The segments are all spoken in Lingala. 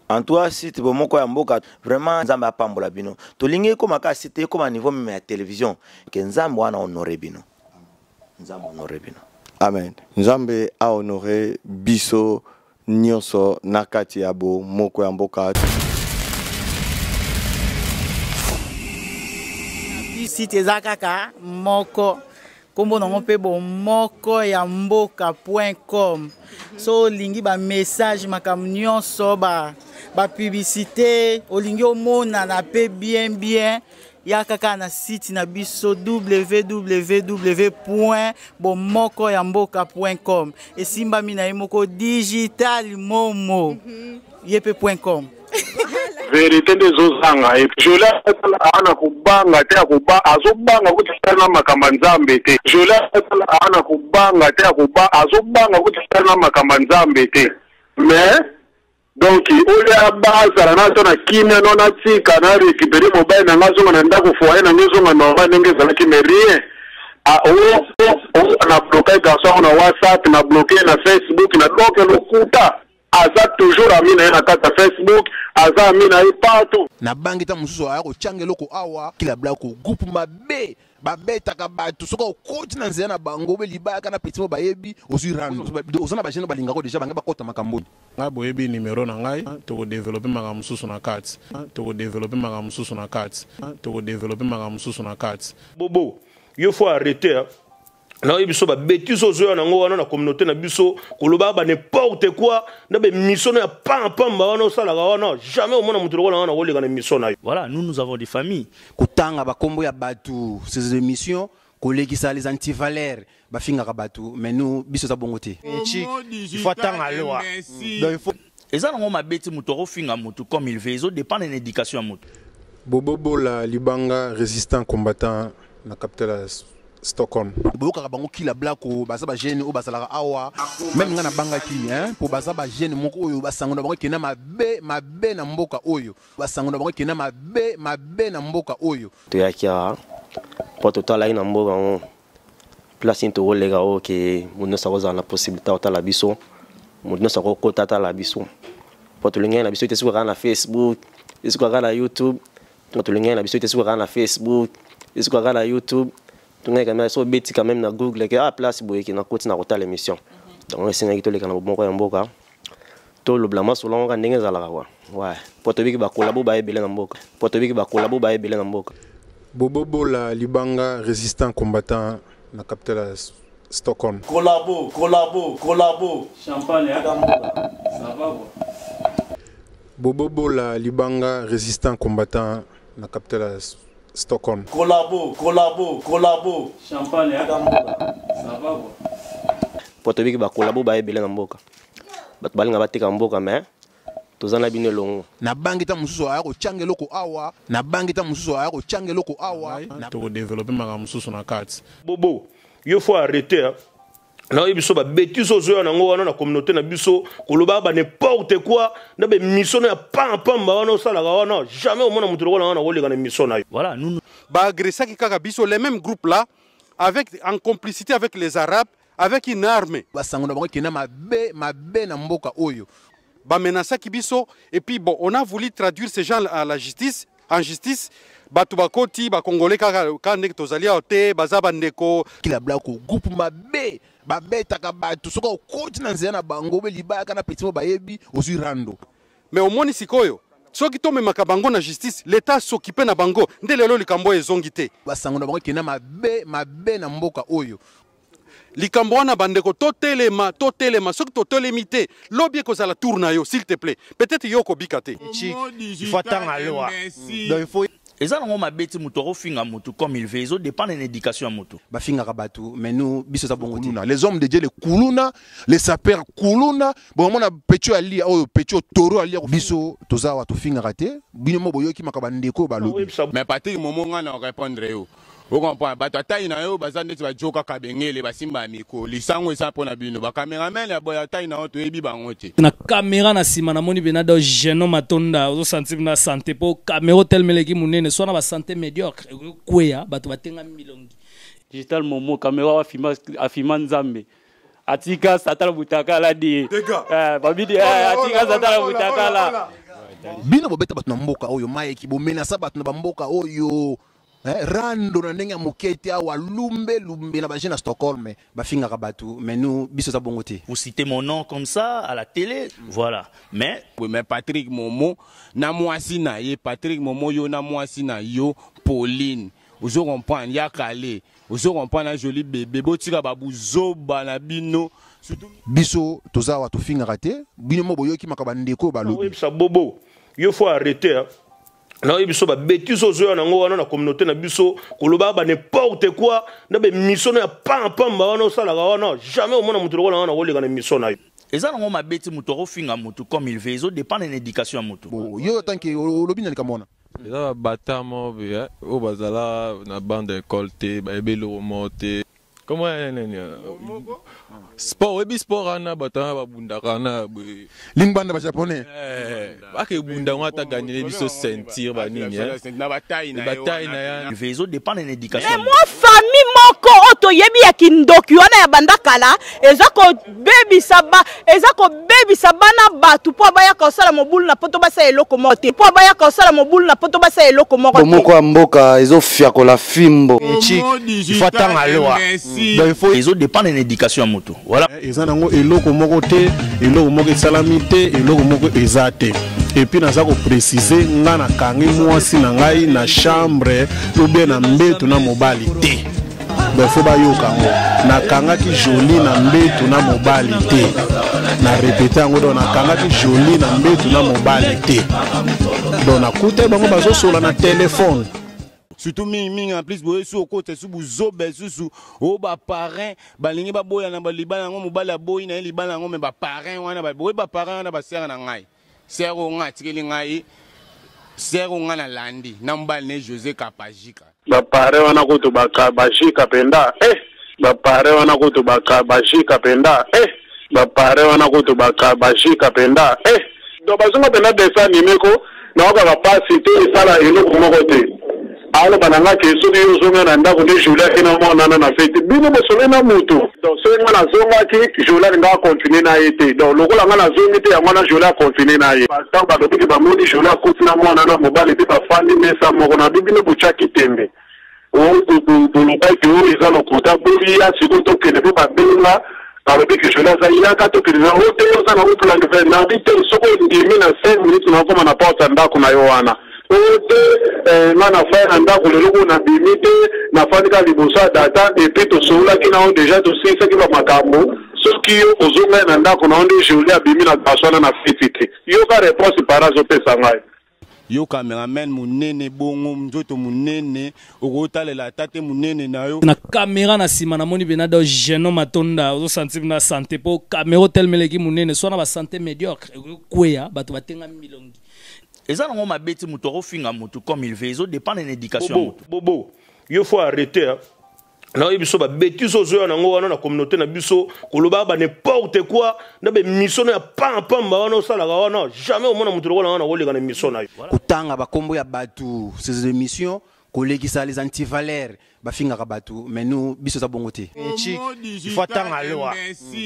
En tout cas, site bomoko ya mboka, vraiment Nzambe apambola bino. Tolingi ekoma kaka site, ekoma niveau meme ya télévision. Que Nzambe wana honore bino. Nzambe honore bino. Amen. Nzambe a honore biso nyonso na kati ya bomoko ya mboka. Site eza kaka moko. Kombo nango mpe bomoko ya mboka point com. So olingi ba message makambo nyonso ba ba publicité, olingi omonana mpe bien bien, yaka kaka na site na biso www point bomoko ya mboka point com. Esimbami na ye moko digital momo ye mpe point com. Verite nde ezozanga ye. Jolie aza na kobanga te akoba azobanga kutu na makambo ya Nzambe te. Jolie aza na kobanga te akoba azobanga kutu na makambo ya Nzambe te. Mais donc oyo azala na ata na kimia no natika na récupérer mobali na nga azonga na ndako foyer na nga ezonga normal ndenge ezalaki mais rien. Ah, oh, oh, oh, na bloquer garçon na WhatsApp, na bloquer na Facebook, na donc lokuta. Aza toujours ami na ye na kati ya Facebook, aza ami na ye partout. Na bangi ta mosusu aya kotyanga eloko awa kila blako groupe mabe babetaka bato soki okoti na nzela na bango be libayaka na petit mo bayebi ozwi rando oza na bajeune balingako deja bange bakota makambo ngai boyebi numero na ngai tokodevelope makambo mosusu na kati tokodevelope makambo mosusu na kati tokodevelope makambo mosusu na kati. Bobo yo faut arreter hein. Nayebi biso ba bêtises ozoya nango wana na communauté na biso koloba ba n'importe quoi na ba émission ya pam pam ba wana osalaka wana jamais omona moto lokola wana koleka na émission na yo. Voilà, nous, nous avons des familles. Kotanga ba kombo ya batu ces émissions kolekisa les antivaleurs bafingaka batu mais nous biso za bongo te. Il faut tanga loi. Donc il faut eza nango mabe ti moto akofinga moto comme il veut, ezo dépendre na éducation ya moto. Bobo Bola Libanga résistant combattant na capitale ya Stockholm. Boyokaka bango kila blako baza ba jeune oyo bazalaka awa même nga nabangaki hein po baza ba jeune moko oyo basango na bango ekenda mabe mabe na mboka oyo basango na bango ekenda mabe mabe na mboka oyo. Toyaki awa po totalaki na mboka yango place nini tokoleka oyo ke moto nyonso akozala na possibilité ya kotala biso, moto nyonso akokota atala biso po tolingaki na biso te soki kaka na Facebook, soki kaka na YouTube, tolingaki na biso te soki kaka na Facebook, soki kaka na YouTube, tolingaki quand même so obeti quand même na Google ke ah place boye ke nakoti na kotala émission. Donc esengaki toleka na bomoko ya mboka tolobela masolo yango kaka ndenge ezalaka quoi. Ouais, po tobiki ba collabo ba ebele na mboka, po tobiki ba collabo ba ebele na mboka. Bobo Bola Libanga résistant combattant na capitale ya Stockholm. Collabo, collabo, collabo. Champagne ya mboka. Ça va quoi? Bobo Bola Libanga résistant combattant na capitale ya Stockholm. Collabo, collabo, collabo. Champagne ya mboka. Ça va quoi? Po tobiki ba collabo ba ebele na mboka. Bato balinga bateka mboka mais toza na bino elongo. Na bangi ta mosusu aya kotyanga eloko awa, na bangi ta mosusu aya kotyanga eloko awa. Tokodevelope makambo mosusu na kati. Bobo, yo faut arrêter hein. Nayebi biso ba bêtises ozoya nango wana na communauté na biso koloba ba n'importe quoi na ba émission ya pam pam ba wana osalaka wana jamais omona moto lokola wana koleka na émission na yo. Voilà, nous, nous ba agressaki kaka biso les mêmes groupes là avec en complicité avec les arabes avec une arme. Basango na bango ekenda mabe mabe na mboka oyo. Ba menacaki biso et puis bon on a voulu traduire ces gens à la justice, en justice. Bato bakoti ba congolais kaka kaka ndenge tozali awa te baza ba ndeko. Kila blako groupe mabe babetaka bato soki okoti na nzela na bango be libayaka na petit mo bayebi ozwi rando. Mais omoni sikoyo soki tomemaka bango na justice, l'État s'occupe na bango nde lelo likambo oyo ezongi te. Basango na bango ekenda mabe mabe na mboka oyo. Likambo wana bandeko totelema, totelema, soki totelemi te lobi ekozala tour na yo s'il te plaît, peut-être yo okobika te. Il faut tanga loi. Donc il faut eza nango mabe ti moto akofinga moto comme il veut, ezo dépendre na éducation ya moto. Bafingaka bato mais nous biso eza bongo te. Kuluna, les hommes de Dieu, les kuluna, les sapeurs kuluna, bon mona pecho alia oyo pecho toro alia biso toza wa tofingaka te, bino mo boyoki makaba ndeko balobi. Mais Patrick Momo nga na répondre yo. Vous comprenez? Bato atai na yo baza ndeti ba joka kabengele basimba ya micro. Lisango eza pona bino. Ba cameraman ya boya atai na yo toyebi bango te. Na caméra na sima na moni bena do jeune homme atonda ozo sentir na santé po caméra telmeleki munene soit na ba santé médiocre kweya bato batenga milongi. Digital Momo caméra wa fima afima Nzambe. Atika Satan mutakala di. Babidi, atika Satan mutakala. Bino bobeta bato na mboka oyo mayeki bomenasa bato na bamboka oyo eh, rando na ndenge ya moke te awa lumbe lumbe na bajeune na Stockholm bafingaka bato mais nous biso eza bongo te. Vous citez mon nom comme ça à la télé, voilà. Mais Oui, mais Patrick Momo na mwasi na ye Patrick Momo yo na mwasi na yo Pauline ozo comprendre ya kale ozo comprendre na joli bébé botika ba buzoba na bino surtout biso toza awa tofingaka te bino mo boyoki makambo ya ndeko oyo balobi oyebisa bobo yo faut arrêter hein. Nayebi biso babétise ozoya nango wana na communauté na biso koloba ba n'importe quoi na baémission no ya pampamba wana osalaka wana jamais omona moto lokola wana koleka na émission na yo. Eza nango mabe te moto akofinga moto comme il veut, ezo dépendre na éducation ya moto. Yo tant que olobi na likambo wana eza babata moko boye oyo bazala na bande ya école te, bayebi eloko moko te. Comment nini sport, oyebi sport wana bato wana babundaka wana boye lingbanda ba japonais bakebunda yango ata gagnele biso ceinture banini na bataille na ye bataille na ya ezo dépendre na éducation. Mais mwa famille moko oyo toyebi ya kindoki wana ya banda kala eza kobebisa ba eza kobebisa bana bato mpo bayaka kosala mobulu na poto basala eloko moko te, mpo bayaka kosala mobulu na poto basala eloko moko te. Bomoko ya mboka ezofiakola fimbo. Il faut atanga loi. Donc il faut ezo dépendre na éducation ya moto. Voilà. Eza nango eloko moko te, eloko moko esalami te, eloko moko eza te. Et puis naza ko préciser nga nakangi mwasi na ngai na chambre ou bien na mbeto na mobali te. Donc faut bayoka yango. Nakangaki Jolie na mbeto na mobali te. Na répéter yango, donc nakangaki Jolie na mbeto na mobali te. Donc nakuta bango bazosola na téléphone. Surtout mingi mingi en plus boye su okota su buzoba susu o ba parrain balingi baboya na libala yango mobali aboyi na ye libala yango mais ba parrain wana ba boye ba parrain wana ba sœur na ngai sœur oyo ngai atikeli ngai sœur oyo ngai nalandi na mobali na ye José Kapajika. Ba parrain wana kutu ba Kabajika penda eh ba parrain wana kutu ba Kabajika penda eh ba parrain wana kutu ba Kabajika penda eh donc bazonga penda dessin anime ko naokaka pasi te esala eloko moko te aloba na nga ke soki yo ozonga na ndako nde Jolie ake na mwana na fete bino bosole na mutu donc soki nga nazongaki Jolie alinga acontinue na ye te donc lokola nga nazongi te yango wana Jolie acontinue na ye ntango balobiki bamoni Jolie akuti na mwana na mobali mpe bafandi mesa moko na bino botyaki tembe bolobaki oyo eza lokuta boya sikoyo tokende mpo babenga balobi ke Jolie aza yaka tokende na oyo te oza na Upland ve nabi te soki ondimi na 5 minutes nakoma na porte ya ndako na yo wana oyo te nga nafai na ndako lelo oyo nabimi te nafandi kaka liboso ya data epuis tosololaki na yo deja tosilisaki bamakambo soki yo ozongai na ndako na yo nde Jolie abimi na garçon wana na feti te yoka réponse para azopesa ngai. Yo cameraman munene bongo nzoto munene okotalela ata te munene na yo. Na caméra na sima namoni bena do jeune homme atonda ozo sentir na santé po caméra telmeleki munene soit na ba santé médiocre ekweya bato batenga milongi. Eza nango mabe te moto akofinga moto comme il veut, ezo dépendre na éducation ya moto. Bobo, yo faut arrêter hein. Nayebi biso babétise ozoya nango wana na communauté na biso koloba ba n'importe quoi na baémission no ya pampamba wana osalaka wana jamais omona moto lokola wana koleka na émission na yo. Kotanga bakombo ya bato ces émissions kolekisa les antivaleurs bafingaka bato mais nous biso eza bongo te. Il faut atanga loi.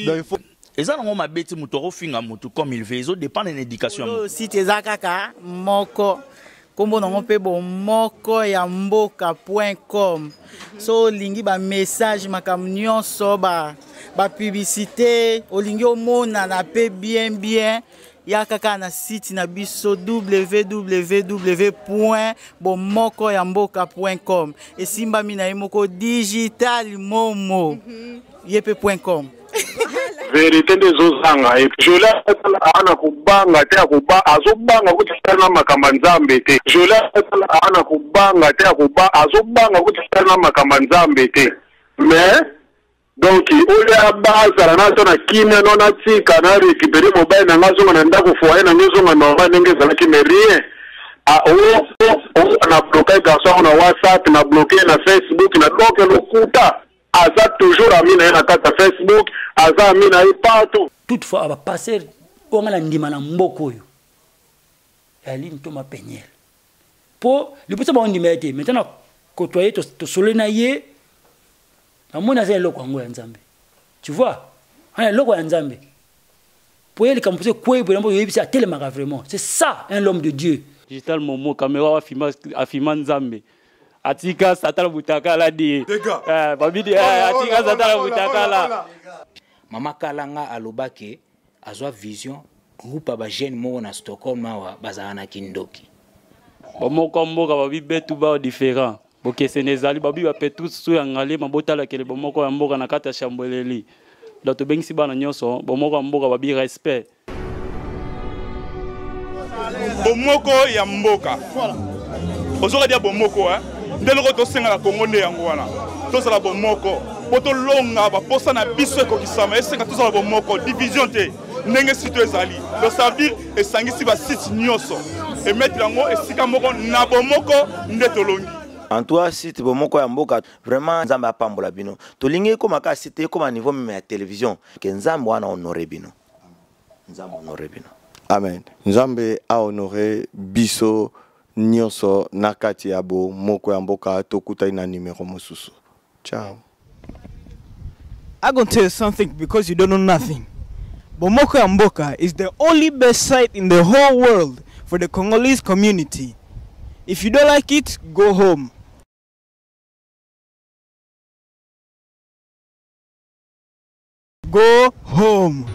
Donc il faut eza nango mabe te moto akofinga moto comme il veut, ezo dépendre na éducation ya moto. Site eza kaka moko kombo nango mpe bomoko ya mboka point com. So olingi ba message makambo nyonso ba publicité olingi omonana mpe bien bien ya kaka na site na biso www point bomoko ya mboka point com esimbami na ye moko digital momo ye mpe point com. Verité nde ezozanga e Jolie ana kobanga te azobanga kuti na makambo ya Nzambe te. Jolie ana kobanga te azobanga kuti na makambo ya Nzambe te. Mais donc oyo bazala na to na kimia no na tika na récupérer mobali na nga zonga na ndako foyer na nga zonga normal ndenge ezalaki mais rien. Na bloqué garçon na WhatsApp, na bloqué na Facebook, na donc lokuta. Aza toujours ami na ye na kati ya Facebook, aza ami na ye partout. Toutefois, aba passer oyo nga na ndima na mboka oyo ya Lini Thomas Peniel. Po liboso ba ndima ye te, maintenant côtoyer to solo na ye, namoni aza eloko yango ya Nzambe. Tu vois? Ana eloko ya Nzambe. Po ye likambo mposo ekwei boye mpo oyebisi atelemaka vraiment. C'est ça un homme de Dieu. Digital Momo caméra afima afima Nzambe. Atika Satan mutakala di. Eh, babidi eh, atika Satan mutakala. Mama Kalanga aloba ke azwa vision groupe ya ba jeune moko na Stockholm awa bazala na kindoki. Bomoko mboka babi betu ba différent. Bokeseni ezali babi ba Petrus su ya Ngaliema botalakele bomoko ya mboka na kati ya Shambweleli. Donc tobengisi bana nyonso bomoko ya mboka babi respect. Bomoko ya mboka. Ozoka dia bomoko hein. Nde eloko tosenga na Congo nde yango wana. Tozala bomoko mpo tolonga baposa na biso ekokisama esenga tozala bomoko division te ndenge site ezali donc ça veut dire esangisi basite nyonso emettre yango esika moko na bomoko nde tolongi. En tout cas site bomoko ya mboka vraiment nzambe apambola bino tolingi ekoma kaka site ekoma niveau meme ya télévision ke nzambe wana honore bino nzambe honore bino. Amen nzambe a honore biso nyonso na kati ya bomoko ya mboka tokutani na numero mosusu ciao. I gonna tell you something because you don't know nothing. Bomoko ya Mboka is the only best site in the whole world for the Congolese community. If you don't like it, go home. Go home.